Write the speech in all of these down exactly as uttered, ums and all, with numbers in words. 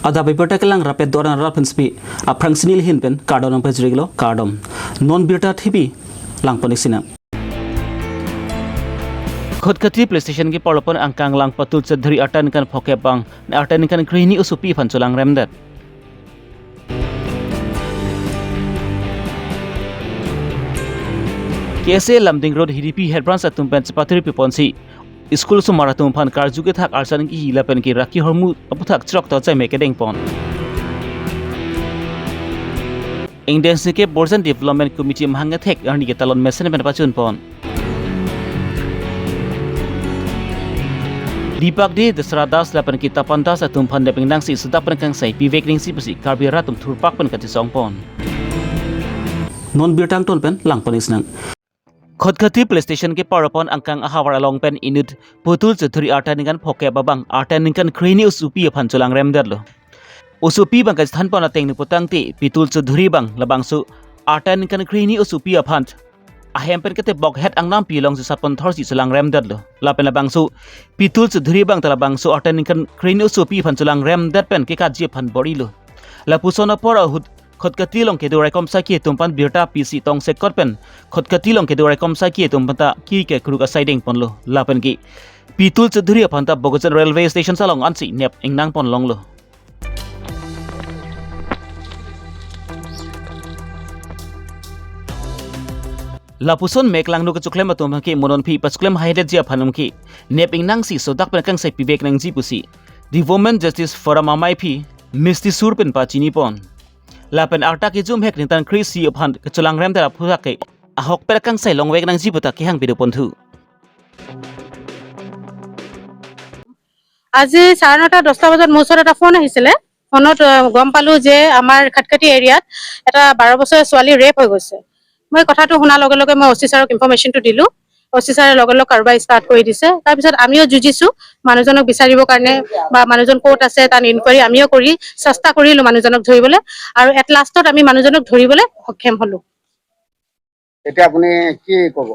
Adap abirta kelang rapet doran rat pen spi aphrang sini lihin pen kardom nangpajirlo, kardom. Non birta thipi langpon-ik sinang. Khatkhati police station keparlo pen angkang lang Pitul Chowdhury arta ningkan phokep abang arta ningkan krehini osopi aphan cholangremdet. K S A Lumding Road H D P Head Branch atum pen chepatiri piponsi school osomar atum aphan karju kethak arjan kihi lapen ke raki hormu aputhak chirok ta chai me kedengpon. Ingdeng singke Borjan Development Committee mahang kethek arni ke talon mesen pen pachunpon. Deepak Dey, Dasra Das lapen ke Tapan Das atum aphan nep ingnangsi sodak pen kangsai pivek nangji pusi Karbi rat atum thurpak pen kachesongpon. Non birta angton pen langpon-ik sinang. Khatkhati police station keparlo pen angkang ahavar along pen inut Pitul Chowdhury arta ningkan phokep abang arta ningkan krehini osopi aphan cholangremdetlo. Osopi abang kachethanpon ateng niputangte Pitul Chowdhury abang labangso arta ningkan krehini osopi aphan ahem pen ketebok het angnampi alongsi sapon thorsi cholangremdetlo. Lapen labangso Pitul Chowdhury abang ta labangso arta ningkan krehini osopi aphan cholangremdet pen kekaji aphan bor-ilo. Lapuson apor ahut Khatkhati along kedo raikom asai ke atum aphan birta pisi tongsekot pen Khatkhati along kedo raikom asai ke atum aphan ta kiri kekruk asai dengponlo. Lapen ke Pitul Chowdhury aphan ta Bokajan Railway Station along ansi nep ingnangpon longlo. Lapuson mek langno kechoklem atum ke mo non aphi pachoklem haidetji aphan ke nep ingnangsi sodak pen kangsai pivek nangji pusi The Women Justice Forum amei aphi Misti Sur pen pachinipon. Lapen arta kejum hek ningkan kre-isi aphan kecholangremdet aputhak ke ahok pen kangsai longvek nangji puta kehang pidoponthu. আজি চাৰে নটা, দহটা বজাত মোৰ ওচৰত এটা ফোন আহিছিলে। ফোনত, আহ, গম পালো যে আমাৰ খাটকাটি এৰিয়াত এটা বাৰ বছৰীয়া ছোৱালী ৰেপ হৈ গৈছে। মই কথাটো শুনাৰ লগে লগে মই অ চি ছাৰক ইনফৰমেশ্যনটো দিলো। অ চি ছাৰে লগে লগে কাৰ্যবাহী ষ্টাৰ্ট কৰি দিছে। তাৰপিছত আমিও যুঁজিছো মানুহজনক বিচাৰিবৰ কাৰণে, বা মানুহজন ক'ত আছে তাৰ ইনকুৱাৰী আমিও কৰি চেষ্টা কৰিলো মানুহজনক ধৰিবলৈ, আৰু এট লাষ্টত আমি মানুহজনক ধৰিবলৈ সক্ষম হলো। এতিয়া আপুনি কি ক'ব?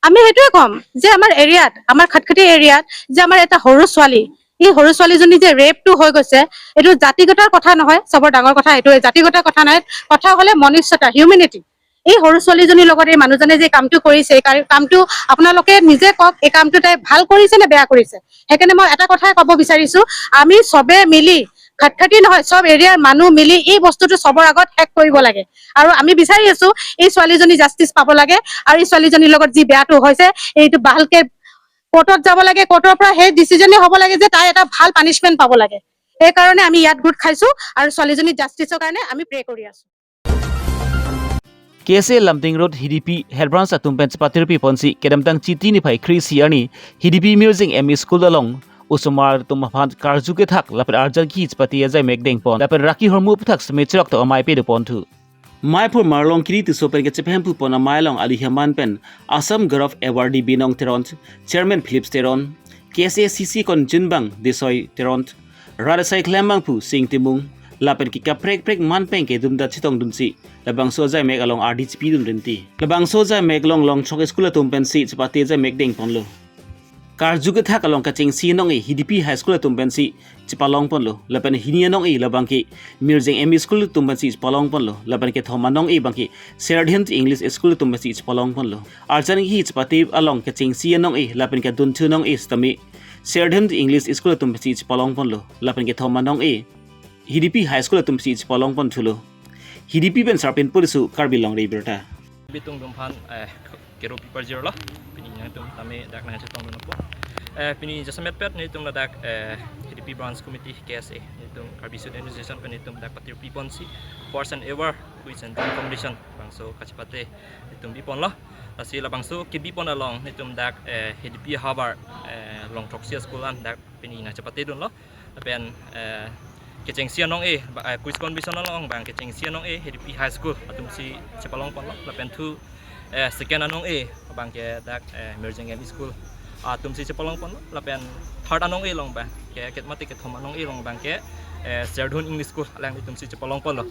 আমি সেইটোৱে ক'ম যে আমাৰ এৰিয়াত, আমাৰ খাটকাটি এৰিয়াত যে আমাৰ এটা সৰু ছোৱালী, এই সৰু ছোৱালীজনী যে ৰেপটো হৈ গৈছে, এইটো জাতিগতৰ কথা নহয়, চবৰ ডাঙৰ কথা এইটোৱে, জাতিগত কথা নহয়, কথা হ'লে মনুষ্যতা, হিউমেনিটি। এই সৰু ছোৱালীজনীৰ লগত এই মানুহজনে যে কামটো কৰিছে, এই কা-, কামটো আপোনালোকে নিজে কওক, এই কামটো তাই ভাল কৰিছে নে বেয়া কৰিছে? সেইকাৰণে মই এটা কথাই ক'ব বিচাৰিছো, আমি চবে মিলি, খাটকাটি নহয়, চব এৰিয়াৰ মানুহ মিলি এই বস্তুটো চবৰ আগত শেষ কৰিব লাগে। আৰু আমি বিচাৰি আছো এই ছোৱালীজনী জাষ্টিচ পাব লাগে, আৰু এই ছোৱালীজনীৰ লগত যি বেয়াটো হৈছে এইটো ভালকে কোৰ্টত যাব লাগে, কোৰ্টৰ পৰা সেই ডিচিজনে হ'ব লাগে যে তাই এটা ভাল পানিচমেণ্ট পাব লাগে। সেইকাৰণে আমি ইয়াত গোট খাইছো আৰু ছোৱালীজনী জাষ্টিচৰ কাৰণে আমি প্ৰে কৰি আছো। K S A Lumding Road H D P Head Branch atum pen chepatiri piponsi kedamtang Chiti niphai kre-isi arni H D P Mirzeng M E School along osomar atum aphan karju kethak lapen arjan kihi chepate ajai mek dengpon lapen raki hormu aputhak seme chirok ta amei pidoponthu. Maipur Marlong Kiri Tisso pen kechepahemphu pon amei along ali heman pen Assam Gaurav Awardee Binong Teron, Chairman Philips Teron, K S A C C Convention abang Desoi Teron, rat asai klembangphu Sing Timung, lapen ke kaprek prek man pen kedum ta chetongdunsi labangso ajai mek along ardi chepidun rinti. Labangso ajai mek along Longthrok School atum pensi chepate ajai mek dengponlo. Karju kethak along kechengsi anong-e H D P High School atum pensi chepalongponlo, lapen hini anong-e labang ke Mirzeng M E School atum pensi chepalongponlo, lapen kethom anong-e abang ke Serdihun English School atum pensi chepalongponlo. Arjan kihi chepate along kechengsi anong-e lapen kedunthu anong-e sitame Serdihun English School atum pensi chepalongponlo, lapen kethom anong-e H D P High School atum pensi chepalongponthulo. H D P pen Sarpin Purisu, Karbi Longri Abirta. Bitung dumphan, eh, kero pipar jirlo. Pini nangtum tame dak nangchetongdun apot. Eh, pini jasemet pet nelitum ladak, eh, H D P Branch Committee K S A, nelitum Karbi Student Association pen nelitum dak patiri piponsi first and ever quiz and drum competition bangso kachepate nelitum biponlo. Lasi labangso kebipon along nelitum dak, eh, H D P havar, eh, Longthroksi School an dak pini nangchepatedunlo. Lapen, eh, kechengsi anong-e, ba, eh, quiz competition along abang kechengsi anong-e H D P High School atumsi chepalongponlo. Lapen thu, eh, second anong-e abang ke dak, eh, Mirzeng M E School atumsi chepalongponlo. Lapen third anong-e along abang ke, ket mate kethom anong-e along abang ke, eh, Serdihun English School alanglitumsi chepalongponlo.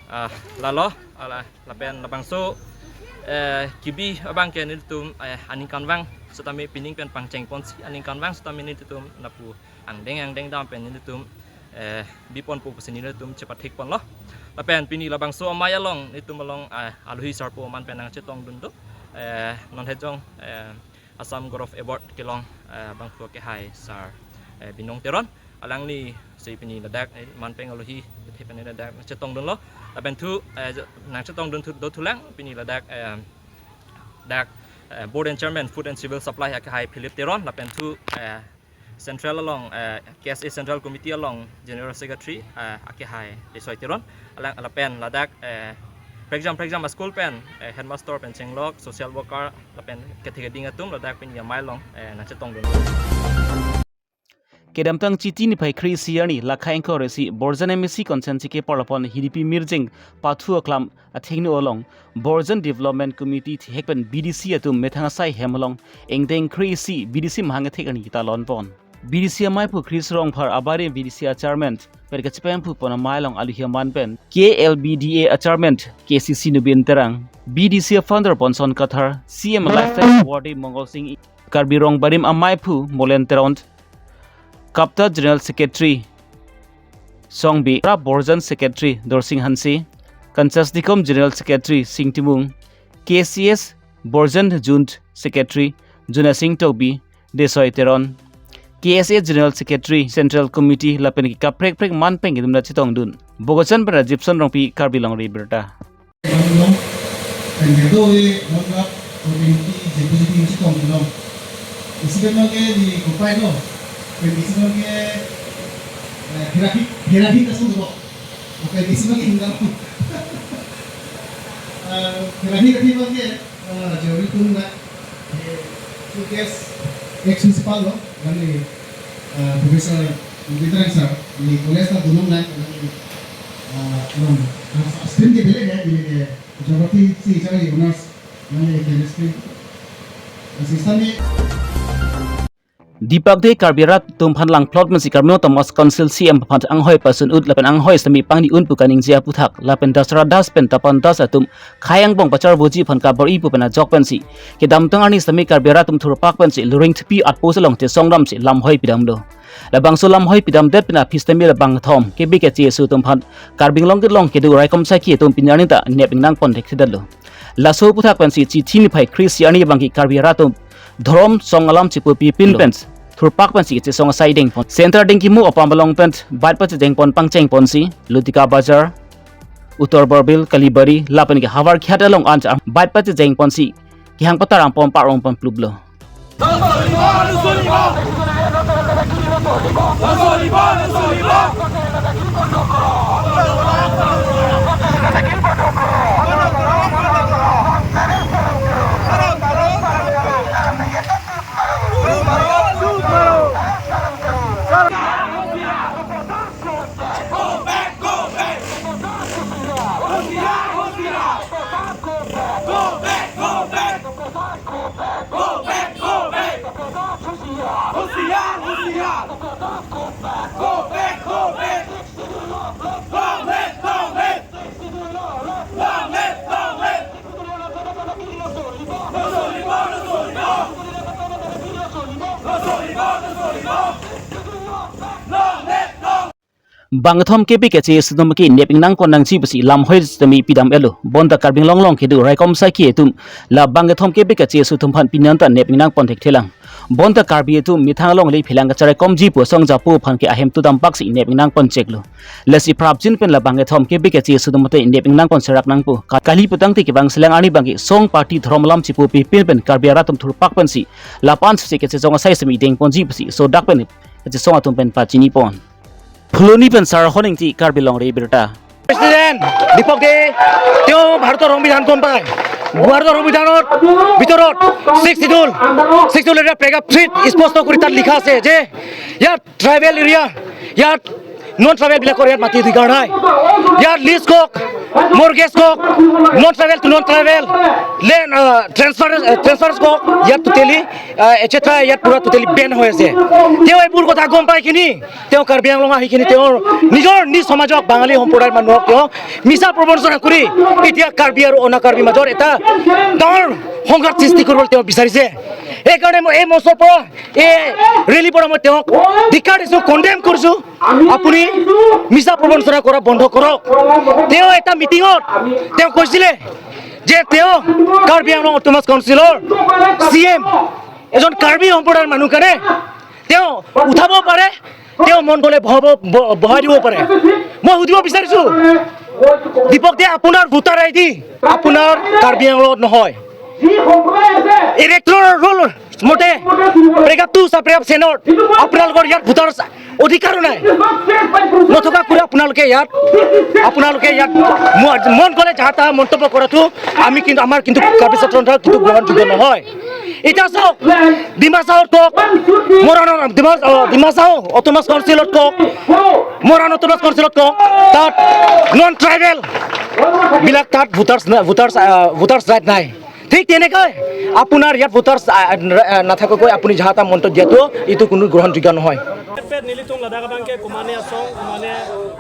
Ah, lalo, ala, lapen labangso, eh, kebi abang ke nelitum, eh, aningkanvang sitame pining pen pangchengponsi, aningkanvang sitame nelitum lapu angdeng angdeng dam pen nelitum, eh, biponpo pusi nelitum chepathikponlo. Lapen pini labangso amei along, nelitum along, eh, alohi sarpo aman pen nangchetongdun do. Eh, non hejong, eh, Assam Gaurav Award kelong, eh, abangphu akehai sir, eh, Binong Teron. Alanglisi pini ladak, eh, manpeng alohi, the pen ladak nangchetongdunlo. Lapen thu, eh, nangchetongdun thu, dothulang, pini ladak, eh, dak, eh, Board and Chairman Food and Civil Supply akehai Philip Teron, lapen thu, eh, Central along, eh, K S A Central Committee along General Secretary, eh, akehai Desoi Teron, alang lapen ladak, eh, prekjam prekjam a-school pen, eh, headmaster pen chenglok, social worker, lapen kethek keding atum ladak pini amei along, eh, nangchetongdun. Kedamtang Chiti niphai kre-isi arni, lakhai ingkoi ra isi, Borjan M A C constituency ke parlapon Hidipi Mirjeng pathu aklam athengno along, Borjan Development Committee thihek pen B D C atum methang asai hem along, ingdeng kre-isi B D C mahang ethek arni ta lonpon. B D C ameiphu Chris Rongphar abarim B D C a-chairman, pen kachepemphu pon amei along alohi aman pen, K L B D A a-chairman, K C C Nubin Terang, B D C a-founder Bonson Kathar, C M Lifestyle Awardee Mongol Sing, Karbi Rongbarim ameiphu Molen Teron, KAPTA General Secretary Songbi, Borjan Secretary Dorsing Hanse, Kansas Dikom General Secretary Sing Timung, K C S Borjan Joint Secretary Juna Sing Tokbi, Desoi Teron, K S A General Secretary Central Committee lapen ke kaprek prek manpeng kedum nangchetongdun. Bogochan pen Jipson Rongpi, Karbi Longri Abirta. Pen kedo e non rap community jepu jepu chetongdunlo. Isi pen ke di kopai lo. Pen isi pen ke, eh, hiraki, hiraki kasu lo. Oke, isi pen ke hingga. Eh, hiraki kati pen ke, eh, jori tung na. Eh, two case ex principal lo. Kami, eh, Professor Bidran sir, di college ta dunong na, kami, eh, non, eh, stream ke bile ya, bile ke geography si chari honors, kami chemistry. Sista ni. Dipak de Karbi arat atum aphan langplot pensi Karbi Autonomous Council C M aphan anghoi pasun ut lapen anghoi sitame pangni un pu kaningje aputhak lapen Dasra Das pen Tapan Das atum khei angbong pacharvoji aphan kabor-i pu pen ajok pensi kedamtang arni sitame Karbi arat atum thurpak pensi Luring Thepi outpost along chesong damsi lamhoi pidamlo. Labangso lamhoi pidamdet pen aphi sitame labangkethom kebe keche aso atum aphan Karbi Anglong kelong kedo raikom saikhi atum pini arni ta nep ingnang pon thekthedetlo. Laso aputhak pensi Chiti niphai kre-isi arni abangke Karbi arat atum dhorom song alam chipupi pin pen thurpak pensi kachesong asai dengpon. Center Dengkimu apam along pen bike pachejeng pon pangcheng ponsi Lutika Bazar, Uttar Borbil, Kalibari lapen ke Howraghat along an bike pachejeng ponsi kehang patar ampom parong pon pluplo. Bangkethom kebe keche aso atum ke nep ingnang pon nangji pusi lamhoi sitame pidam-etlo. Bonta Karbi Anglong along kedo raikom saikhi atum la bangkethom kebe keche aso atum aphan pini an ta nep ingnang pon thekthelang. Bonta Karbi atum methang along le phelang kacharaikomji pu asong japo aphan ke ahem tu dampak si nep ingnang pon cheklo. Lasi prapjin pen labangkethom kebe keche aso atum te nep ingnang pon serak nangpo. Ka-, kali putangte kevang selang arni abangke song party dhorom alam chipupi pin pen Karbi arat atum thurpak pensi lapan susi kachesong asai sitame dengponji pusi sodak pen kachesong atum pen pachini pon. Phuloni pen Sarhon Ingti, Karbi Longri Abirta. President Deepak Dey, তেওঁ ভাৰতৰ সংবিধান গম পায়। ভাৰতৰ সংবিধানৰ ভিতৰত six schedule, six schedule এটা পেৰাগ্ৰাফ থ্ৰীত স্পষ্ট কৰি তাত লিখা আছে যে ইয়াত ট্ৰাইবেল এৰিয়া, ইয়াত নন ট্ৰাইবেল বিলাকৰ ইয়াত মাটি অধিকাৰ নাই। ইয়াত লিজ কওক, মৰ্গেজ কওক, non tribal two non tribal, land, আহ, ট্ৰেন্সফাৰ, আহ, ট্ৰেন্সফাৰ কওক, ইয়াত টোটেলি, আহ, এটচেট্ৰা ইয়াত পুৰা টোটেলি বেন হৈ আছে। তেওঁ এইবোৰ কথা গম পাই কিনি তেওঁ কাৰ্বি আংলং আহি কিনি তেওঁৰ নিজৰ নিজ সমাজক, বাঙালী সম্প্ৰদায়ৰ মানুহক তেওঁ মিছা প্ৰবঞ্চনা কৰি এতিয়া কাৰ্বি আৰু অনা কাৰ্বিৰ মাজত এটা ডাঙৰ সংঘাত সৃষ্টি কৰিবলৈ তেওঁ বিচাৰিছে। সেইকাৰণে মই এই মঞ্চৰ পৰা, এই ৰেলীৰ পৰা মই তেওঁক ধিক্কাৰ দিছো, কণ্ডেম কৰিছো। আপুনি মিছা প্ৰবঞ্চনা কৰা বন্ধ কৰক। তেওঁ এটা মিটিঙত তেওঁ কৈছিলে যে তেওঁ কাৰ্বি আংলং অট'নমাছ কাউন্সিলৰ চি এম, এজন কাৰ্বি সম্প্ৰদায়ৰ মানুহ কাৰণে তেওঁ উঠাব পাৰে, তেওঁ মন গ'লে বহাব, ব-, বহাই দিব পাৰে। মই সুধিব বিচাৰিছো, দীপক দে, আপোনাৰ ভোটাৰ আই ডি আপোনাৰ কাৰ্বি আংলঙত নহয়। ইলেক্টৰেল ৰোল মতে প্ৰেগাপ টু চাপ্ৰেগাপ চেনত আপোনালোকৰ ইয়াত ভোটাৰ অধিকাৰো নাই। নথকা কৰি আপোনালোকে ইয়াত, আপোনালোকে ইয়াত ম-, মন গ'লে যাহা তাহা মন্তব্য কৰাটো আমি কিন্তু, আমাৰ কিন্তু কাৰ্বি ছাত্ৰ সন্থাৰ কিন্তু গ্ৰহণযোগ্য নহয়। এতিয়া চাওক, ডিমা হাছাওত কওক, মৰাণৰ ডিমা, অ, ডিমা হাছাও অট'নমাছ কাউন্সিলত কওক, মৰাণ অট'নমাছ কাউন্সিলত কওক, তাত নন ট্ৰাইবেল বিলাক তাত ভোটাৰ্ছ না-, ভোটাৰ্ছ, আ, ভোটাৰ্ছ ৰাইট নাই। ঠিক তেনেকৈ আপোনাৰ ইয়াত ভোটাৰ্ছ, আ, আ, নাথাকাকৈ আপুনি যাহা তাহা মন্তব্য দিয়াটো এইটো কোনো গ্ৰহণযোগ্য নহয়। Pet nelitum ladak abangke komane asong, komane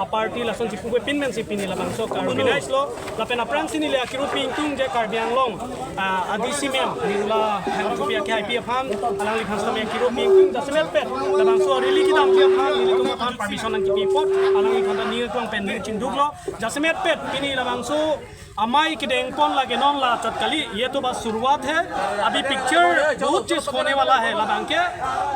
aparty lason chipukoi pinmensi pini labangso ka-organize lo. Lapen aphrangsi neli akiro pi ingtung je Karbi Anglong, ah, A D C ma'am, Nirmala Hangjopi ake hai pi aphan, alangliphan sitame akiro pi ingtung, jasemet pet labangso rally kedamji aphan nelitum aphan permission nangkipi apot alangliphan ta nelitum pen ning chingduk lo. Jasemet pet pini labangso amei kedengpon lake non la chot kali, ye to bas shuruaat hai. Abhi picture bahut cheez hone wala hai. Labangke,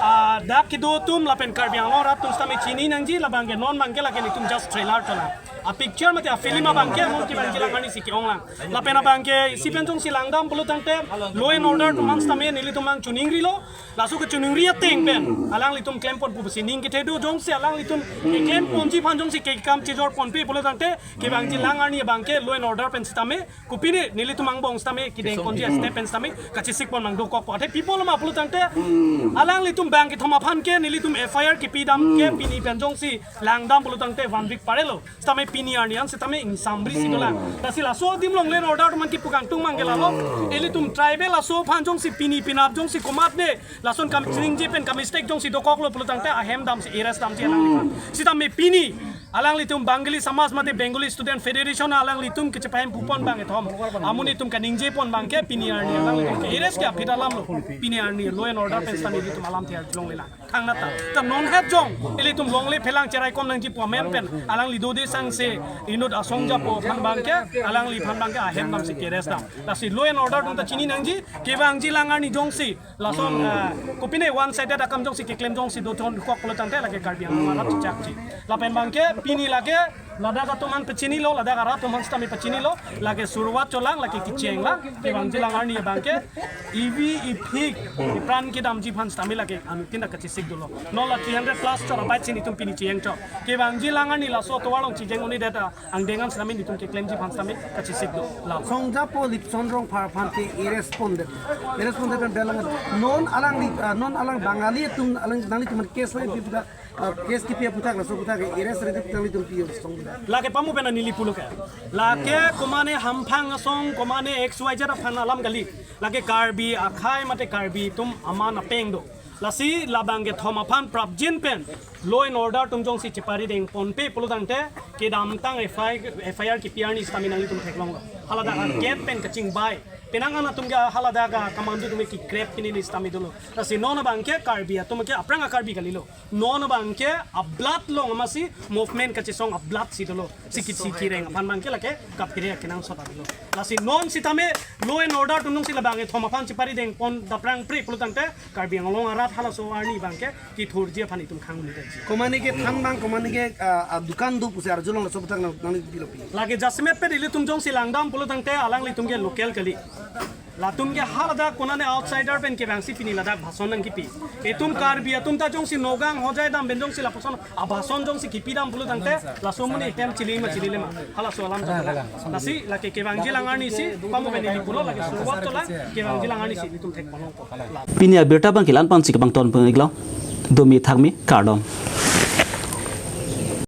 ah, dak kedo atum lapen Karbi Anglong arat atum sitame chini nangji, labangke non abangke lake nelitum just trailer cholang. A picture mate a film abangke non kevangjilang arni si ke-ong lang. Lapen abangke isi pen jongsi langdam pulo tangte law and order atum an sitame nelitum an chiningrilo. Laso kechiningri ateng pen alanglitum klempon pusi ning kethe do, jongsi alanglitum keklemponji aphan jongsi kekam chejor ponpe pulo tangte kevangjilang arni abangke law and order pen sitame kopine nelitum angbong sitame kedengponji step pen sitame kachesikpon nangdokok po. Athe people ma pulo tangte alanglitum bang kethom aphan ke nelitum F I R kepidam ke pini pen jongsi langdam pulo tangte one week parelo. Sitame pini arni an sitame ingsamri si dolang. Lasi laso adim along law and order atum an kipu kangtung abangke lalo. Ilitum tribal aso aphan jongsi pini penap jongsi komatne lason kam chiningje pen ka mistake jongsi dokoklo pulo tangte ahem damsi arrest damsi alangliphan. Sitame pini alanglitum Bengali Samaj mate Bengali Student Federation alanglitum kechepahem pupon bang kethom amonit atum kaningjepon abangke pini arni alanglitum ke-arrest ke aphi alam lo. Pini arni law and order pen sitame ilitum alamthe arjulong lelang. Thangnat ta. Ta non het jong ilitum longle phelang cherai kom nangji pu amen pen alangli dode sangse inut asong japo aphan abangke alangliphan abangke ahem damsi ke-arrest dam. Lasi law and order atum ta chini nangji, kevangjilang arni jongsi lason, ah, kopine one sided akam jongsi keklem jongsi dothondokok pulo tangte lake Karbi Anglong arat chechakji. Lapen abangke pini lake ladak atum an pachinilo, ladak arat atum an sitame pachinilo, lake shuruaat cholang, lake kecheng lang, kevangjilang arni abangke ivi iphik ipran kedamji aphan sitame lake anuttin ta kachesik dolo. Non la three hundred plus chot abike si nelitum pini cheng chot. Kevangjilang arni laso atovar along chejeng un-edet angdeng an sitame nelitum keklemji aphan sitame kachesik do. La. Song japo Lipson Rongphar aphan ke arrest pondet. Arrest pondet pen belang non alangli, ah, non alang Bengali atum alang nanglitum case lai pi puta, ah, case kipi aphuthak laso aphuthak ke arrest redet nanglitum pi song. Lake pamu pen neli pulo ke. Lake komane hamphang asong komane X Y Z aphan alam kali. Lake Karbi akhei mate Karbi atum aman apeng do. Lasi labang kethom aphan prapjin pen law and order atum jongsi chepari dengponpe pulo tangte kedamtang F I R, F I R kipi arni sitame nanglitum theklonglo. Haladak a-gate pen kachingbai. Penang an atum ke haladak a-commando atum ke kikrep kini ni sitame dolo. Lasi non abangke Karbi atum ke aphrang a-Karbi kalilo. Non abangke a-blood along amatsi movement kachesong a-blood si dolo. Si kisi kireng aphan abangke lake kapire kenangsot avelo. Lasi non sitame law and order atum jongsi labang kethom aphan chepari dengpon daprangpre pulo tangte Karbi Anglong arat halaso arni abangke kethurji aphan itum khang unidetji. Komane ke than bang, komane ke, ah, ah, dukan do pusi arjulong laso aphuthak nang, nangli pilopi. Lake jasemet pet ilitum jongsi langdam pulo tangte alanglitum ke local kali. Latum ke haladak konane outsider pen kevangsi pini ladak bhason nangkipi. Itum Karbi atum ta jongsi Nagaon Hojai dam pen jongsi lapuson abhason jongsi kipidam pulo tangte laso amonit hem chili ma chilile ma. Halaso alam ta. Lasi lake kevangjilang arni si pamu pen neli pulo lake shuruaat cholang, kevangjilang arni si itum thekponlongpo. Pini abirta abangke la-an pensi kepangton pon-iklo. Domi thakmi kardom.